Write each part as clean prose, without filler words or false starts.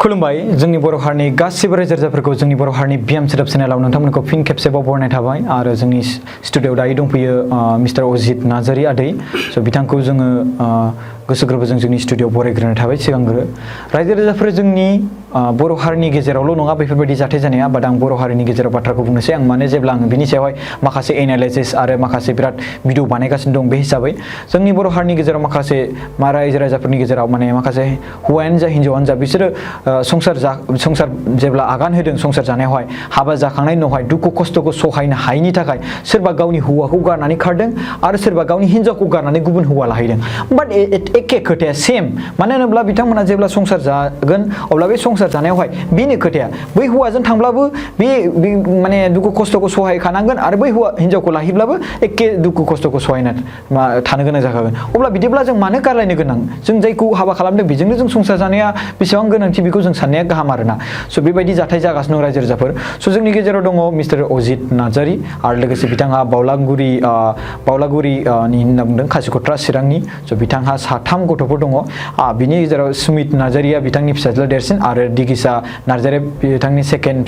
खुलुमबाय जोंनि बर' हारिनि गासिबो रायजो राजाफोरखौ जोंनि बर' हारिनि बिएम सोदोब चेनेलाव नोंथांमोनखौ फिन खेबसेबाव बरायनाय थाबाय आरो जोंनि स्टुडिय'आव दायो दंफैयो मिस्टार अजित नार्जारी आदै स' बिथांखौ जोङो गोसो गोरबोजों जोंनि स्टुडिय'आव बरायग्रोनाय थाबाय सिगांग्रो रायजो राजाफोर जोंनि बर' हारिनि गेजेरावल' नङा बेफोरबायदि जाथाय जानाया बाट आं बर' हारिनि गेजेराव बाथ्राखौ बुंनोसै आं माने जेब्ला आं बिनि सायावहाय माखासे एनालाइसिस आरो माखासे बिराद भिडिअ बानायगासिनो दं बे हिसाबै जोंनि बर' हारिनि गेजेराव माखासे रायजो राजाफोरनि गेजेराव माने माखासे हौवायानो जा हिन्जावानो जा बिसोरो संसार जेब्ला आगान होदों संसार जानायावहाय हाबा जाखांनायनि उनावहाय दुखु खस्थ'खौ सहायनो हायैनि थाखाय सोरबा गावनि हौवाखौ गारनानै खारदों आरो सोरबा गावनि हिन्जावखौ गारनानै गुबुन हौवा लाहैदों बाट एखे खोथाया सेम मानो होनोब्ला बिथांमोना जेब्ला संसार जागोन अब्ला बे संसार जानायावहाय बेनो खोथाया बै हौवाजों थांब्लाबो बे माने दुखु खस्थ'खौ सहायखानांगोन आरो बै हौवा हिन्जावखौ लाहैब्लाबो एखे दुखु खस्थ'खौ सहायना थानो गोनां जाखागोन अब्ला बिदिब्ला जों मानो गारलायनो गोनां जों जायखौ हाबा खालामदों बेजोंनो जों संसार जानाया बेसेबां गोनांथि बेखौ जों साननाया गाहाम आरोना स' बेबायदि जाथाय जागासिनो दं रायजो राजाफोर स' जोंनि गेजेराव दङ मिस्टार अजित नार्जारी आरो लोगोसे बिथाङा बावलागुरिनि होनना बुंदों खासिक'ट्रा चिरांनि स' बिथांहा 3 गथ'फोर दङ बिनि गेजेराव सुमित नार्जारीया बिथांनि फिसाज्ला देरसिन आरो दिगिसा नार्जारी बिथांनि सेकेन्ड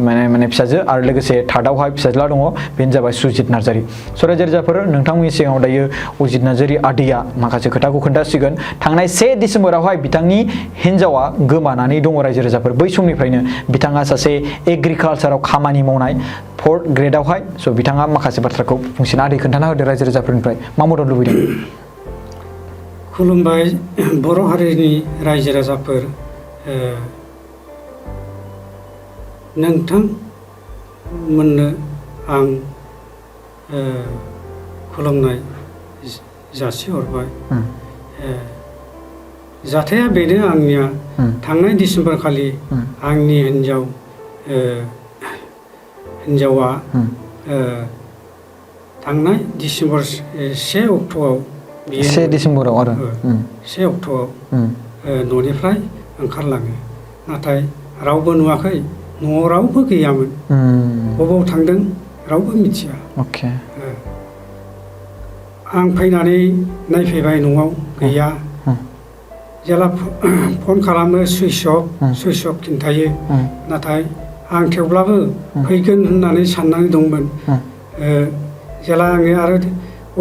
माने फिसाजो आरो लोगोसे थार्डआवहाय फिसाज्ला दङ बेनो जाबाय सुजित नार्जारी स' रायजो राजाफोर नोंथांमोननि सिगाङाव दायो अजित नार्जारी आदैया माखासे खोथाखौ खोन्थासिगोन थांनाय 1 डिसेम्बरावहाय बिथांनि हिन्जावा गोमानानै दङ रायजो राजाफोर बै समनिफ्रायनो बिथाङा सासे एग्रिकालचाराव खामानि मावनाय 4th ग्रेडआवहाय स' बिथाङा माखासे बाथ्राखौ फंसेनो आदै खोन्थाना होदो रायजो राजाफोरनिफ्राय मा मदद लुबैदों खुलुमबाय बर' हारिनि रायजो राजाफोर नोंथांमोननो आं खुलुमनाय जासिहरबाय जाथाया बेनो आंनिया थांनाय डिसेम्बर खालि आंनि हिन्जावा थांनाय डिसेम्बर 1 अक्ट'आव 1 डिसेम्बराव आरो 1 अक्ट'आव न'निफ्राय ओंखारलाङो नाथाय रावबो नुवाखै न'आव रावबो गैयामोन बबाव थांदों रावबो मिथिया आं फैनानै नायफैबाय न'आव गैया जेला फन खालामो सुइच अफ खिन्थायो नाथाय आं थेवब्लाबो फैगोन होननानै साननानै दंमोन जेला आङो आरो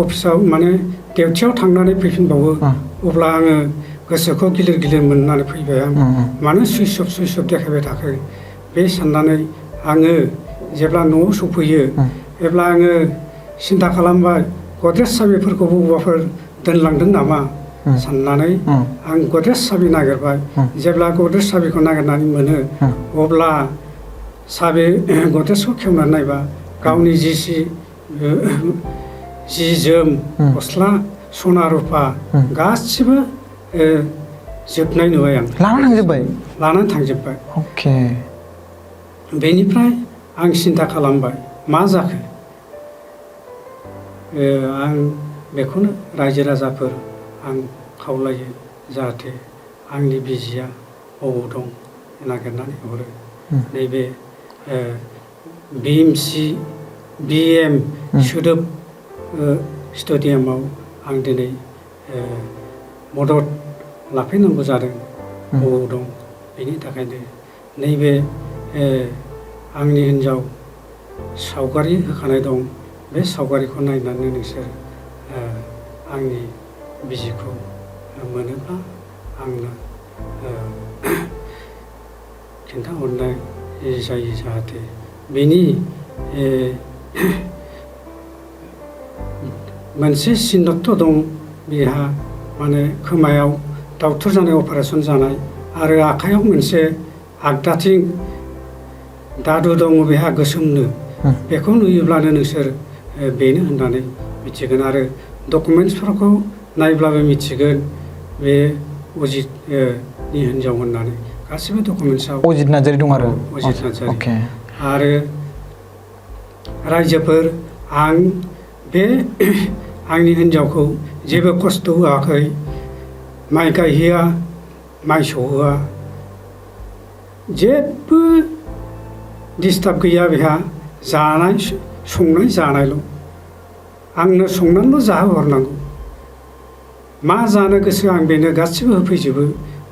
अफिसाव माने डिउटियाव थांनानै फैफिनबावो अब्ला आङो गोसोखौ गिलिर गिलिर मोननानै फैबाय आं मानो सुइच अफ देखायबाय थाखो बे साननानै आङो जेब्ला न'आव सफैयो अब्ला आङो सिन्था खालामबाय गद्रेज साबिफोरखौबो बबावबाफोर दोनलांदों नामा साननानै आं गद्रेज साबि नागिरबाय जेब्ला गद्रेज साबिखौ नागिरनानै मोनो अब्ला गद्रेजखौ खेवनानै नायबा गावनि जि जोम गस्ला सना रुपा गासिबो जोबनाय नुबाय आं लानानै थांजोब्बाय बेनिफ्राय आं सिन्था खालामबाय मा जाखो आं बेखौनो रायजो राजाफोर आं खावलायो जाहाथे आंनि बिजिया बबाव दं नागिरनानै हरो नैबे बिएम सोदोब स्टेडियामाव आं दिनै मदद लाफैनांगौ जादों बबाव दं बेनि थाखायनो नैबे आंनि हिन्जाव सावगारि होखानाय दं बे सावगारिखौ नायनानै नोंसोर आंनि बिजिखौ मोनोब्ला आंनो खिन्थाहरनाय जायो जाहाथे बेनि मोनसे सिन्नथ दं बेहा माने खोमायाव दावथुर जानाय अपारेसन जानाय आरो आखाइयाव मोनसे आगदाथिं दादु दङ बेहा गोसोमनो बेखौ नुयोब्लानो नोंसोर बेनो होननानै मिथिगोन आरो डकुमेन्टसफोरखौ नायब्लाबो मिथिगोन बे अजितनि हिन्जाव होननानै गासिबो डकुमेन्टसआव अजित नार्जारी दं आरो अजित नार्जारी आरो रायजोफोर आं बे आंनि हिन्जावखौ जेबो खस्थ' होआखै माइ गायहोआ माइ सौहोआ जेबो डिस्टार्ब गैया बेहा संनाय जानायल' आंनो संनानैल' जाहोहरनांगौ मा जानो गोसो आं बेनो गासिबो होफैजोबो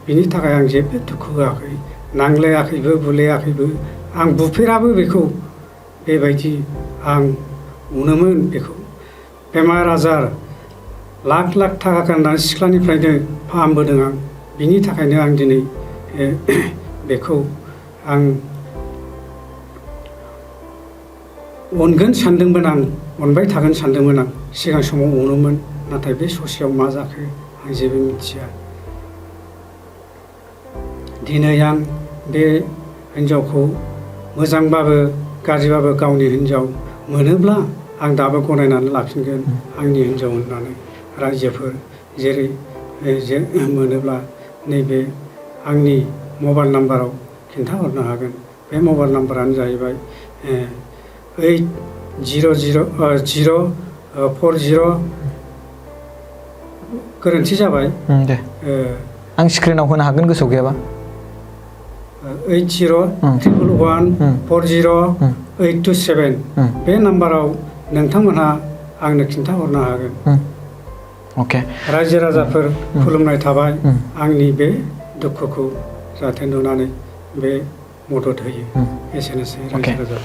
बिनि थाखाय आं जेबो दुखु होआखै नांलायाखैबो बुलायाखैबो आं बुफेराबो बेखौ बेबायदि आं उनोमोन बेखौ बेमार आजार लाख लाख थाखा गारनानै सिख्लानिफ्रायनो फाहामबोदों आं बिनि थाखायनो आं दिनै बेखौ आं अनगोन सानदोंमोन आं अनबाय थागोन सानदोंमोन आं सिगां समाव अनोमोन नाथाय बे ससेयाव मा जाखो आं जेबो मिथिया दिनै आं बे हिन्जावखौ मोजांबाबो गाज्रिबाबो गावनि हिन्जाव मोनोब्ला आं दाबो गनायनानै लाफिनगोन आंनि हिन्जाव होननानै रायजोफोर जेरै मोनोब्ला नैबे आंनि मबाइल नाम्बाराव खिन्थाहरनो हागोन बे मबाइल नाम्बारानो जाहैबाय 80040 गोरोन्थि जाबाय दे आं स्क्रिनाव होनो हागोन गोसोआव गैयाबा 8011408227 बे नाम्बाराव नोंथांमोनहा आंनो खिन्थाहरनो हागोन अके रायजो राजाफोर खुलुमनाय थाबाय आंनि बे दुखुखौ जाहाथे नुनानै बे मदद होयो एसेनोसै रायजो राजा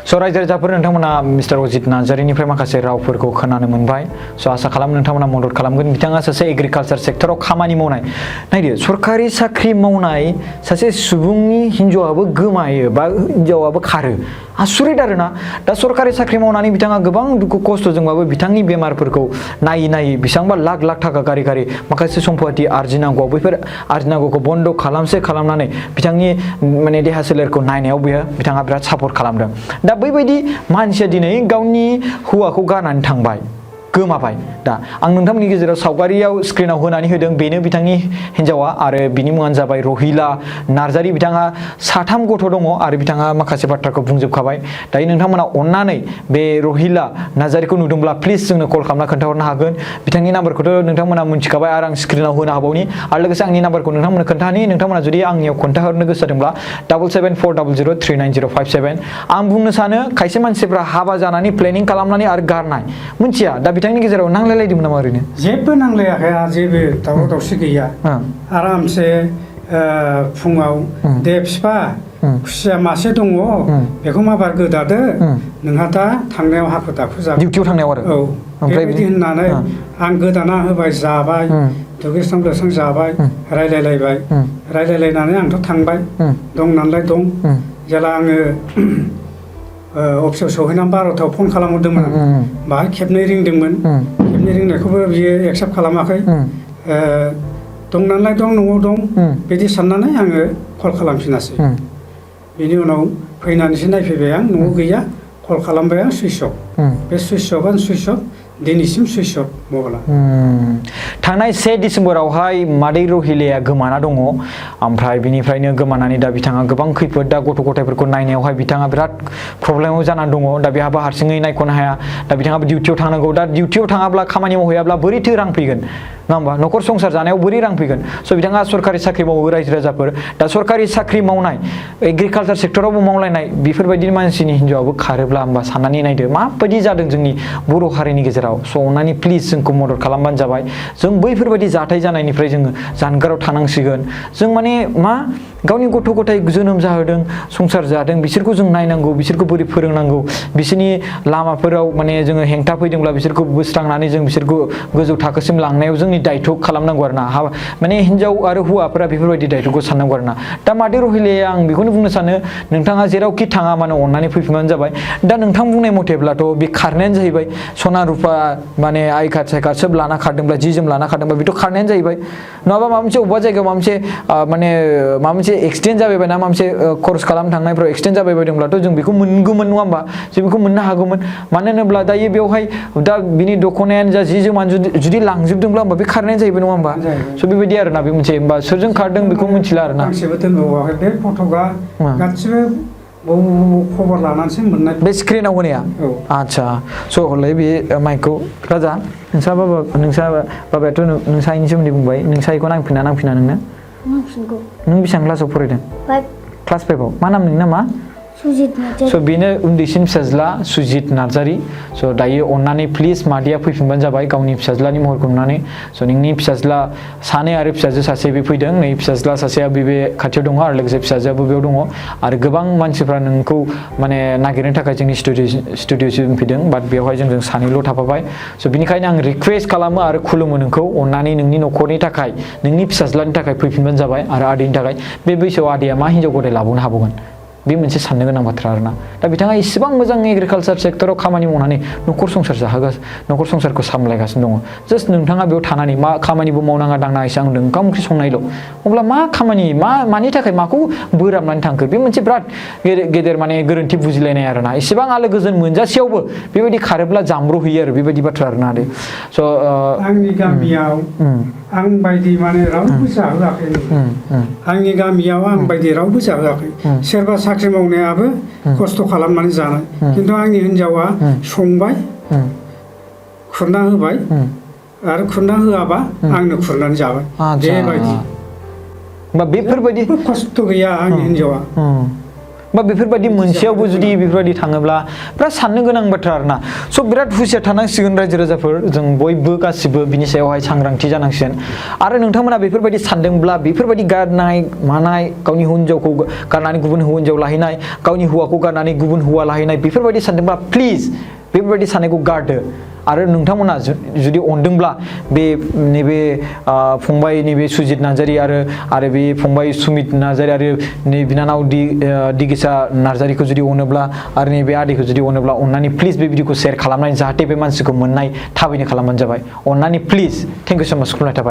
स' रायजो राजाफोर नोंथांमोना मिस्टार अजित नार्जारिनिफ्राय माखासे रावफोरखौ खोनानो मोनबाय स' आसा खालामो नोंथांमोना मदद खालामगोन बिथाङा सासे एग्रिकालचार सेक्टराव खामानि मावनाय नायदो सरकारि साख्रि मावनाय सासे सुबुंनि हिन्जावाबो गोमायो बा हिन्जावाबो खारो आसुरित आरोना दा सरकारि साख्रि मावनानै बिथाङा गोबां दुखु खस्थ'जोंबाबो बिथांनि बेमारफोरखौ नायै नायै बेसेबांबा लाख लाख थाखा गारि गारि माखासे सम्पति आरजिनांगौ बैफोर आरजिनांगौखौ बन्द' खालामनानै बिथांनि माने देहा सोलेरखौ नायनायाव बिथाङा बिराद सापर्ट खालामदों दा बैबायदि मानसिया दिनै गावनि हौवाखौ गारनानै थांबाय गोमाबाय दा आं नोंथांमोननि गेजेराव सावगारियाव स्क्रिनाव होनानै होदों बेनो बिथांनि हिन्जावा आरो बिनि मुङानो जाबाय रहिला नार्जारि बिथाङा 3 गथ' दङ आरो बिथाङा माखासे बाथ्राखौ बुंजोबखाबाय दायो नोंथांमोना अननानै बे रहिला नार्जारिखौ नुदोंब्ला प्लिज जोंनो कल खालामना खोन्थाहरनो हागोन बिथांनि नाम्बारखौथ' नोंथांमोना मिथिखाबाय आरो आं स्क्रिनाव होनो हाबावनि आरो लोगोसे आंनि नाम्बारखौ नोंथांमोननो खोन्थानि नोंथांमोना जुदि आंनियाव खोन्थाहरनो गोसो जादोंब्ला 7740039057 आं बुंनो सानो खायसे मानसिफ्रा हाबा जानानै प्लेनिं खालामनानै आरो गारनाय मिथिया दा बिथांनि गेजेराव नांलायलायदोंमोन नामा ओरैनो जेबो नांलायाखै जेबो दावराव दावसि गैया आरामसे फुङाव दे बिफा खुसिया मासे दङ बेखौ माबार गोदादो नोंहा दा थांनायाव हाखु दाखु जाबाय डिउटियाव थांनायाव आरो औ बेबायदि होननानै आं गोदाना होबाय जाबाय दुगैस्रां लोबस्रां जाबाय रायलायलायनानै आंथ' थांबाय दं नालाय दं जेला आङो अफिसाव सहैनानै 12थायाव फन खालामहरदोंमोन आं बाहाय खेबनै रिंदोंमोन खेबनै रिंनायखौबो बियो एक्सेप्ट खालामाखै दं नालाय दं न'आव दं बिदि साननानै आङो कल खालामफिनासै बेनि उनाव फैनानैसो नायफैबाय आं न'आव गैया कल खालामबाय आं सुइच अफ बे सुइच अफआनो सुइच अफ दिनैसिम सुइच अफ मबाइला थांनाय 1 डिसेम्बरावहाय मादै रहिलाया गोमाना दङ ओमफ्राय बिनिफ्रायनो गोमानानै दा बिथाङा गोबां खैफोद दा गथ' गथायफोरखौ नायनायावहाय बिथाङा बिराद प्रब्लेमाव जानानै दङ दा बेहाबो हारसिङै नायख'नो हाया दा बिथाङाबो डिउटियाव थांनांगौ दा डिउटियाव थाङाब्ला खामानि मावहैयाब्ला बोरैथो रां फैगोन नङा होमबा न'खर संसार जानायाव बोरै रां फैगोन स' बिथाङा सरकारि साख्रि मावो रायजो राजाफोर दा सरकारि साख्रि मावनाय एग्रिकालचार सेक्टरावबो मावलायनाय बेफोरबायदि मानसिनि हिन्जावाबो खारोब्ला होमबा साननानै नायदो माबायदि जादों जोंनि बर' हारिनि गेजेराव स' अननानै प्लिज जोंखौ मदद खालामबानो जाबाय जों बैफोरबायदि जाथाय जानायनिफ्राय जोङो जानगाराव थानांसिगोन जों माने मा गावनि गथ' गथाय जोनोम जाहोदों संसार जादों बिसोरखौ जों नायनांगौ बिसोरखौ बोरै फोरोंनांगौ बिसोरनि लामाफोराव माने जोङो हेंथा फैदोंब्ला बिसोरखौ बोस्रांनानै जों बिसोरखौ गोजौ थाखोसिम लांनायाव जोंनि दायथ' खालामनांगौ आरोना माने हिन्जाव आरो हौवाफोरा बेफोरबायदि दायथ'खौ साननांगौ आरोना दा मादै रहिलाया आं बेखौनो बुंनो सानो नोंथाङा जेरावखि थाङा मानो अननानै फैफिनबानो जाबाय दा नोंथां बुंनाय मथेब्लाथ' बे खारनायानो जाहैबाय सना रुपा माने आइ कार्ड साइ कार्ड सोब लाना खारदोंब्ला जि जोम लाना खारदोंब्ला बेथ' खारनायानो जाहैबाय नङाबा माबा मोनसे अबेबा जायगायाव माबा मोनसे एक्सिडेन्ट जाबायबाय ना माबा मोनसे खरस खालामनो थांनायफ्राव एक्सिडेन्ट जाबाय बायदोंब्लाथ' जों बेखौ मोनगौमोन नङा होमबा जों बेखौ मोननो हागौमोन मानो होनोब्ला दायो बेवहाय दा बिनि दख'नायानो जा जि जोमानो जुदि लांजोबदोंब्ला होमबा बे खारनायानो जाहैबाय नङा होमबा स' बेबायदि आरोना बे मोनसे होमबा सोरजों खारदों बेखौ मिथिला आरोना गांसेबो दोनबावाखै बे फट'आ गासिबो खबर लानानैसो मोननाय बे स्क्रिनाव होनाया आच्छा स' हरलाय बे माइकखौ राजा नोंसा बाबायाथ' नोंसानि सोमोन्दै बुंबाय नोंसाइखौ नांफिना नोंनो नांफिनगौ नों बेसेबां क्लासाव फरायदों 5 क्लास 5आव मा नाम नोंनि नामा सुजित नार्जारि स' बेनो उन्दैसिन फिसाज्ला सुजित नार्जारि स' दायो अननानै प्लिज मादैया फैफिनबानो जाबाय गावनि फिसाज्लानि महरखौ नुनानै स' नोंनि फिसाज्ला सानै आरो फिसाजो सासे बे फैदों नै फिसाज्ला सासेया बे खाथियाव दङ आरो लोगोसे फिसाजोआबो बेयाव दङ आरो गोबां मानसिफ्रा नोंखौ माने नागिरनो थाखाय जोंनि स्टुडिअसिम फैदों बाट बेवहाय जोंजों सानैल' थाफाबाय स' बिनिखायनो आं रिकुवेस्ट खालामो आरो खुलुमो नोंखौ अननानै नोंनि न'खरनि थाखाय नोंनि फिसाज्लानि थाखाय फैफिनबानो जाबाय आरो आदैनि थाखाय बे बैसोआव आदैया मा हिन्जाव गदाय लाबावनो हाबावगोन बे मोनसे साननो गोनां बाथ्रा आरोना दा बिथाङा इसेबां मोजां एग्रिकालचार सेक्टराव खामानि मावनानै न'खर संसारखौ सामलायगासिनो दङ जास्ट नोंथाङा बेयाव थानानै मा खामानिबो मावनाङा दांनाङा एसे आं ओंखाम ओंख्रि संनायल' अब्ला मा खामानि मानि थाखाय माखौ बोराबनानै थांखो बे मोनसे बिराद गेदेर माने गोरोन्थि बुजिलायनाय आरोना इसेबां आलो गोजोन मोनजासेयावबो बेबायदि खारोब्ला जामब्र'हैयो आरो बेबायदि बाथ्रा आरोना आदै स' आंनि गामियाव आं बायदि माने रावबो जाहोआखै आंनि गामियाव आं बायदि रावबो जाहोआखै सोरबा साख्रि मावनायाबो खस्थ' खालामनानै जानाय खिन्थु आंनि हिन्जावा संबाय खुरना होबाय आरो खुरना होआबा आंनो खुरनानै जाबाय बेबायदि बा बेफोरबायदि खस्थ' गैया आंनि हिन्जावा बा बेफोरबायदि मोनसेयावबो जुदि बेफोरबायदि थाङोब्ला बिराद साननो गोनां बाथ्रा आरोना स' बिराद हुसियार थानांसिगोन रायजो राजाफोर जों बयबो गासिबो बिनि सायावहाय सांग्रांथि जानांसिगोन आरो नोंथांमोना बेफोरबायदि सानदोंब्ला बेफोरबायदि गारनाय मानाय गावनि हिन्जावखौ गारनानै गुबुन हिन्जाव लाहैनाय गावनि हौवाखौ गारनानै गुबुन हौवा लाहैनाय बेफोरबायदि सानदोंब्ला प्लिज बेफोरबायदि साननायखौ गारदो आरो नोंथांमोना जुदि अनदोंब्ला बे नैबे फंबाय नैबे सुजित नार्जारि आरो बे फंबाय सुमित नार्जारि आरो नै बिनानाव दिगिसा नार्जारिखौ जुदि अनोब्ला आरो नैबे आदैखौ जुदि अनोब्ला अननानै प्लिज बे भिडिअखौ शेयार खालामनानै जाहाथे बे मानसिखौ मोननाय थाबैनो खालामबानो जाबाय अननानै प्लिज थेंक इउ सो माच खुलुमनाय थाबाय